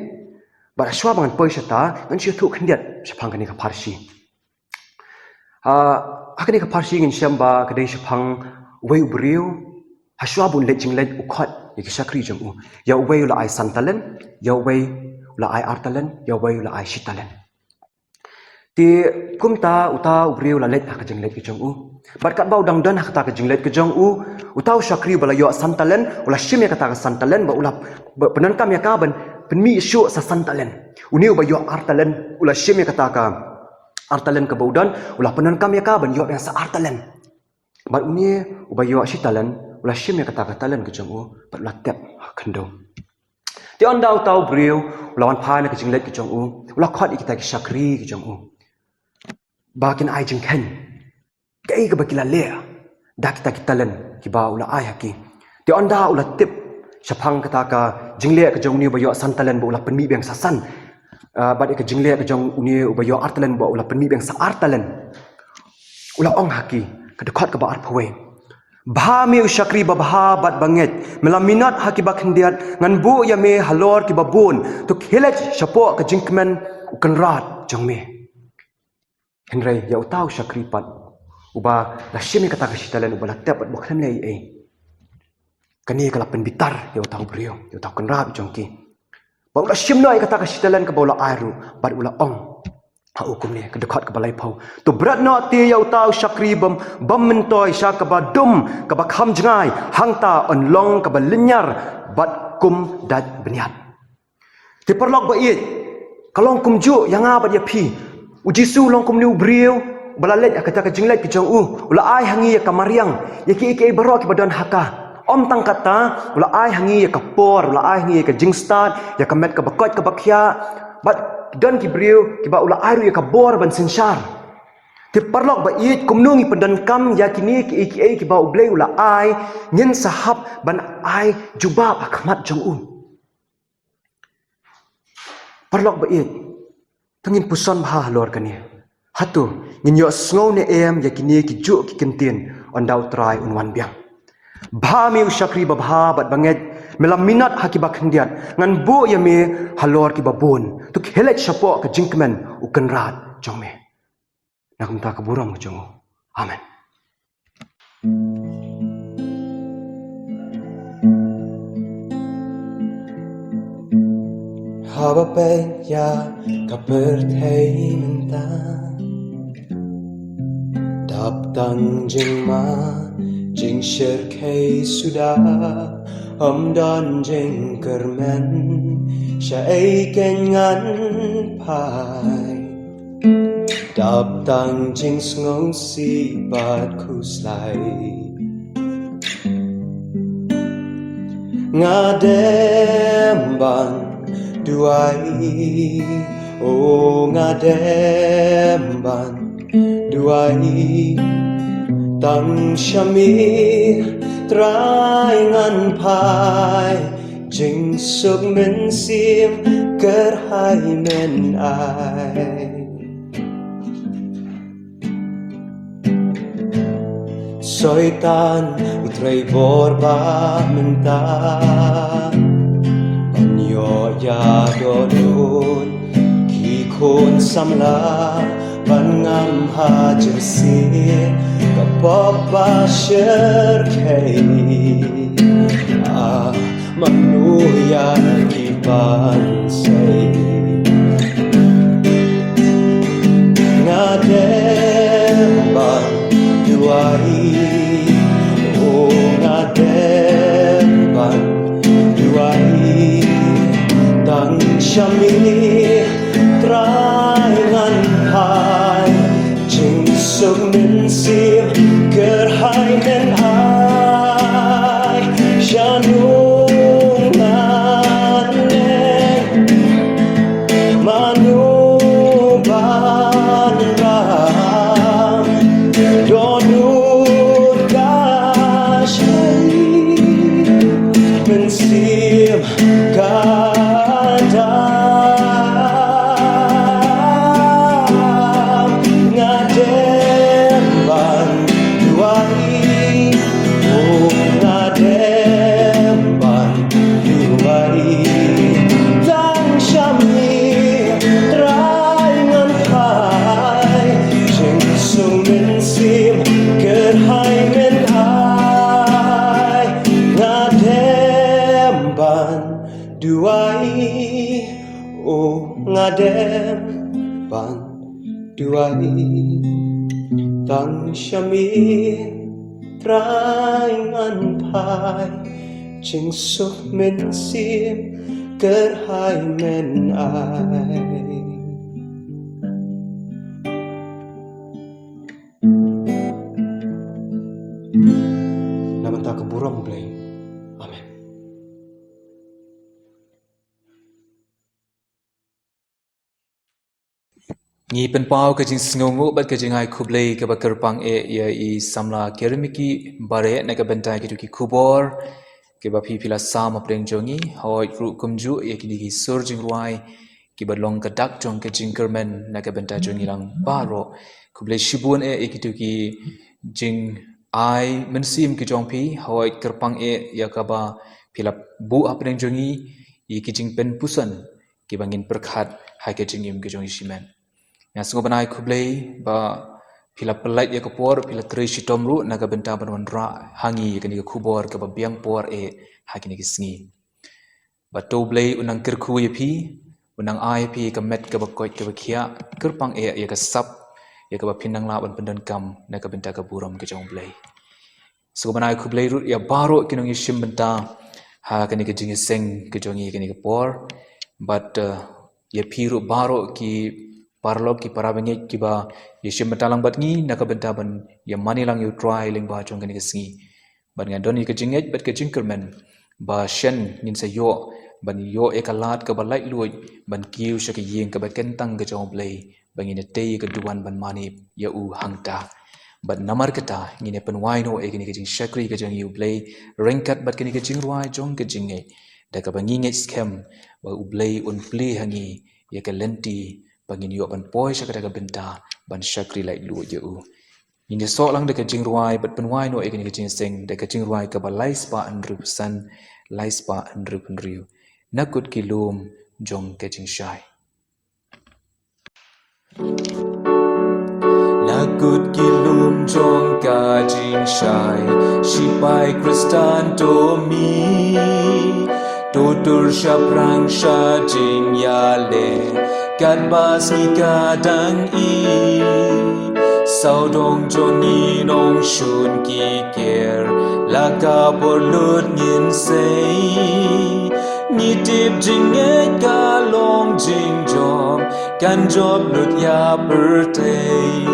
Bad shuwa ba ngan poi shata, ngan shu ïathuh khyndiat shaphang kane ka pharshi. Ah, ha kane ka pharshi ngin shem ba ka dei shaphang uwei u briew, ha shuwa ba un leit jingleit u khot ïa ki shakri jong u. Ïa uwei u la ai san talent, ïa uwei u la ai ar talent, ïa uwei u la ai shi talent. Te kumta uta u briew u la leit ha ka jingleit ka jong u. Bad katba u dang don ha kata ka jingleit ka jong u, uta u shakri uba la ïoh san talent, u la shim ïa kata ka san talent, bad u la, bad pyndonkam ïa ka ban pynmih shuh sa san talent. Une uba ïoh ar talent, u la shim ïa kata ka ar talent kaba u don, u la pyndonkam ïa ka ban ïoh biang sa ar talent. Bad une uba ïoh shi talent, u la shim ïa kata ka talent ka jong u, bad u la tep ha khyndew. Te ynda uta u briew u la wan phai na ka jingleit ka jong u, u la khot ïa kita ki shakri ki jong u ba kin ai jingkheiñ kaei kaba ki la leh da kita ki talent kiba u la ai ha ki. Te ynda u la tip shaphang kata ka jingleh ka jong une uba ïoh san talent ba u la pynmih biang sa san, ah, bad ïa ka jingleh ka jong une uba ïoh ar talent ba u la pynmih biang sa ar talent, u la ong ha ki, ka dkhot kaba arphew wei: Bha me u shakri babha bad bangeit, me la minot ha kiba khyndiat, ngan buh ïa me halor kiba bun, to khie leit shapoh ka jingkmen u kynrad jong me. Hynrei ïa uta u shakri pat, uba la shim ïa kata ka shi talent, uba la tep bad ba khlem leh ei ei, kane ka la pynbitar ïa uta u briew, ïa uta u kynrad jong ki. Bad u la shim noh ïa kata ka shi talent kaba u la ai ruh, bad u la ong ha u kumne, ka dkhot kaba laiphew: To bret noh te ïa uta u shakri bym, bym myntoi sha kaba dum, kaba kham jngai, hangta yn long kaba lynñiar bad kum dait bniat. Te paralok ba ïeit, ka long kumjuh ïa nga bad ïa phi. U Jisu u long kumne u briew uba la leit ha kata ka jingleit ka jong u, u la ai ha ngi ïa ka mariang, ïa kiei kiei baroh kiba don ha ka. Ym tang kata, u la ai ha ngi ïa ka por, u la ai ha ngi ïa ka jingstad, ïa ka met kaba koit kaba khiah. Bad don ki briew kiba u la ai ruh ïa ka bor ban synshar. Te paralok ba ïeit, kumno ngi pyndonkam ïa kine kiei kiei kiba U Blei u la ai, ngin sa hap ban ai jubab ha khmat jong u. Paralok ba ïeit, to ngin puson bha halor kane. Hato ngin ïohsngew ne em ïa kine ki juh ki kyntien ynda U Trai un wan biang? Bha me u shakri babha bad bangeit, me la minot ha kiba khyndiat, ngan buh ïa me halor kiba bun, to khie leit shapoh ka jingkmen u kynrad jong me. Na kumta ka burom ka jong u. Amen. Haba peit ïa ka pyrthei mynta, dap tang jingma jingshyrkhei suda, ym don jingkyrmen shaei kein ngan phai. Dap tang jingsngewsih bad khuslai. Nga dem ban duwai, o nga dem ban duwai. Tang sha me Trai ngan phai, jingsuk mynsiem kyrhai men ai. Soitan u trei bor ba mynta ban ïoh ïa dohnud ki khun samla ban ngam ha jingsih ka pop ba shyrkhei. Ah, mano ïa ki ban sei. Nga dem ban duwai, oh, nga dem ban duwai. Tang sha me Trai ngan phai, jingsuk mynsiem kyrhai men ai. Shano ngan leit, mano ban ram, dohnud ka shai, mynsiem ka dap. Nga dem ban duwai, oh, nga dem ban duwai. Tang sha me Trai ngan phai, jingsuk mynsiem kyrhai men ai. Nga dem ban duwai, oh, nga dem ban duwai. Tang sha me Trai ngan phai, jingsuk mynsiem kyrhai men ai. Na bynta ka burom U Blei. Amen. Ngi pynpaw ka jingsngewnguh bad ka jingai khublei kaba kyrpang eh ïa i samla Kermiki Bareh na ka bynta kito ki khubor kiba phi phi la sam hapdeng jong ngi. Hooid ruh kumjuh ïa kine ki sur jingrwai kiba long ka dak jong ka jingkyrmen na ka bynta jong ngi lang baroh. Khublei shibun eh ïa kito ki jingai mynsiem ki jong phi. Hooid kyrpang eh ïa kaba phi la buh hapdeng jong ngi ïa ki jingpynpuson kiba ngin pyrkhat ha ka jingim ka jong ngi shimet. Nga sngewbha ban ai khublei ba phi la pynlait ïa ka por, phi la trei shitom ruh na ka bynta ban wanrah ha ngi ïa kane ka khubor kaba biang por eh ha kine ki sngi. Bad to U Blei un nang kyrkhu ïa phi, un nang ai ïa phi ka met kaba koit kaba khiah, kyrpang eh ïa ka sap ïa kaba phin nang lah ban pyndonkam na ka bynta ka burom ka jong U Blei. Sngewbha ban ai khublei ruh ïa baroh ki nongïashim bynta ha kane ka jingïaseng ka jong ngi kane ka por. Bad, eh, ïa phi ruh baroh ki paralok ki parabangeit kiba ïashim bynta lang bad ngi na ka bynta ban ïamane lang ïa U Trai lyngba jong kane ka sngi. Bad nga don ïa ka jingngeit bad ka jingkyrmen ba shen ngin sa ïoh ban ïoh ïa ka lad kaba laitluid ban kiew sha ka ïing kaba kyntang ka jong U Blei, ba ngin ïatei ïa ka duwan ban mane ïa u hangta. Bad namar kata ngin ïa pynwai noh ïa kane ka jingshakri ka jong ngi U Blei ryngkat bad kane ka jingrwai jong ka jingngeit, da kaba ngi ngeit skhem ba U Blei un plie ha ngi ïa ka lynti ba ngin ïoh ban poi sha kata ka bynta ban shakri laitluid ïa u. Ngin ïasoh lang da ka jingrwai bad pynwai noh ïa kane ka jingïaseng da ka jingrwai kaba lai spah hynriewphew san, lai spah hynriewphew hynriew. Na kut ki lum jong ka jingshai. Na kut ki lum jong ka jingshai, shipai Khristan to mih, to tur shaphrang sha jingïaleh katba sngi ka dang ih. Sawdong jong ngi nongshun ki ker, la ka por lut ngin sei. Ngi tip jingngeit ka long jingjop, kan jop lut ïa pyrthei.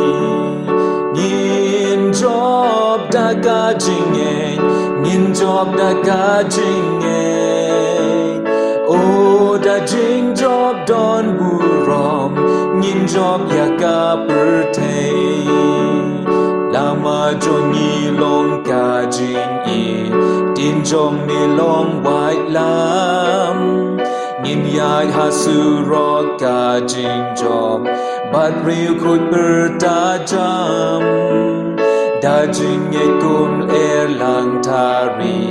Ngin jop da ka jingngeit, ngin jop da ka jingngeit. O da jingjop don burom, ngin jop ïa ka pyrthei. Lama jong ngi long ka jingïeit, ktien jong me long waitlam. Ngin ïaid ha surok ka jingjop, bad riewkhuid pyrta jam. Da jingngeit kumlei lang tari,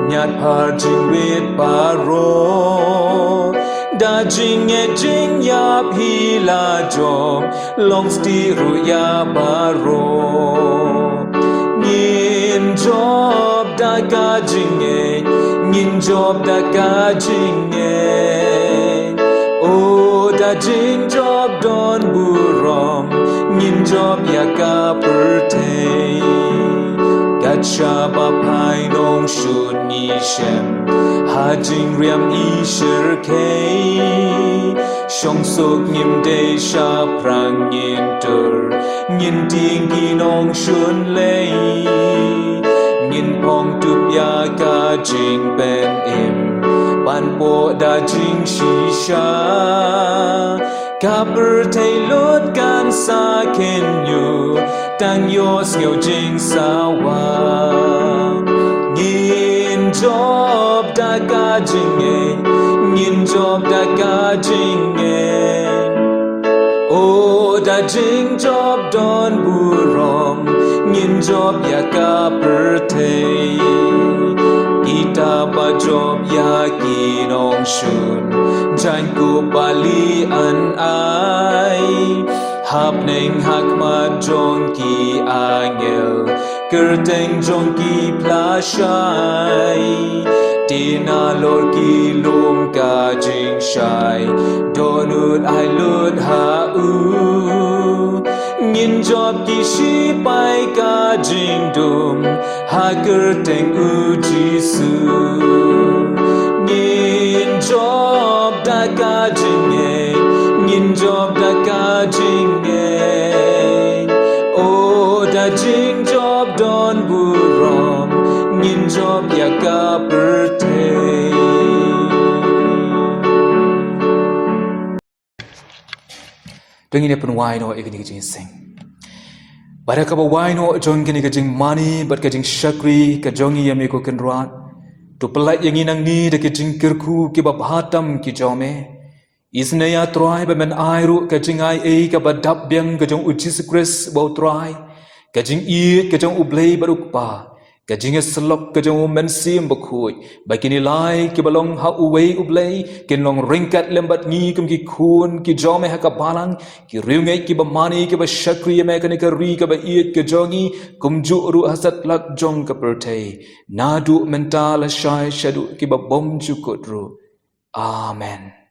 ñiad phar jingwit baroh. Da jingngeit jingïap hi la jop, long stieh ruh ïa baroh. Ngin jop da ka jingngeit, ngin jop da ka jingngeit. O da jingjop don burom, ngin jop ïa ka pyrthei. Kat shaba phai nongshun ngi shem ha jingriam i shyrkhei. Shong suk ngim dei shaphrang ngin tur, ngin tieng ki nongshun lei. Ngin phong tup ïa ka jingpynim, ban poh da jingshisha. Ka pyrthei lut kan sa kynñiuh, tang ïoh sngew jingsawa. Ngin jop da ka jingngeit, ngin jop da ka jingngeit. O da jingjop don burom, ngin jop ïa ka pyrthei. Kita ba jop ïa ki nongshun, jaiñ kup ba lian ai. Hapdeng ha khmat jong ki angel, kyrteng jong ki pla shai. Te nalor ki lum ka jingshai, dohnud ai lut ha u. Ngin jop ki shipai ka jingdum, ha kyrteng u Jisu. Ngin jop da ka jingngeit, ngin jop da ka jingngeit. O da jingjop don burom, ngin jop ïa ka pyrthei. To ngin ïa pynwai noh ïa kane ka jingïaseng. Bad ha kaba wai noh jong kane ka jingmane bad ka jingshakri ka jong ngi, ïa me ko Kynrad, to pyllait ïa ngi nangne da ki jingkyrkhu kiba bha tam ki jong me. Isynei ïa Trai ba men ai ruh ka jingaiei kaba dap biang ka jong u Jisu Khrist ba u Trai, ka jingïeit ka jong u Blei bad u Kpa, ka jingïasyllok ka jong u Mynsiem Bakhuid, ba kine lai kiba long ha uwei u Blei kin long ryngkat lem bad ngi kum ki khun ki jong me ha ka balang, ki riewngeit kiba mane kiba shakri ïa me ha kane ka ri kaba ïeit ka jong ngi, kumjuh ruh ha satlak jong ka pyrthei, naduh mynta lashai shaduh kiba bymjukut ruh. Amen.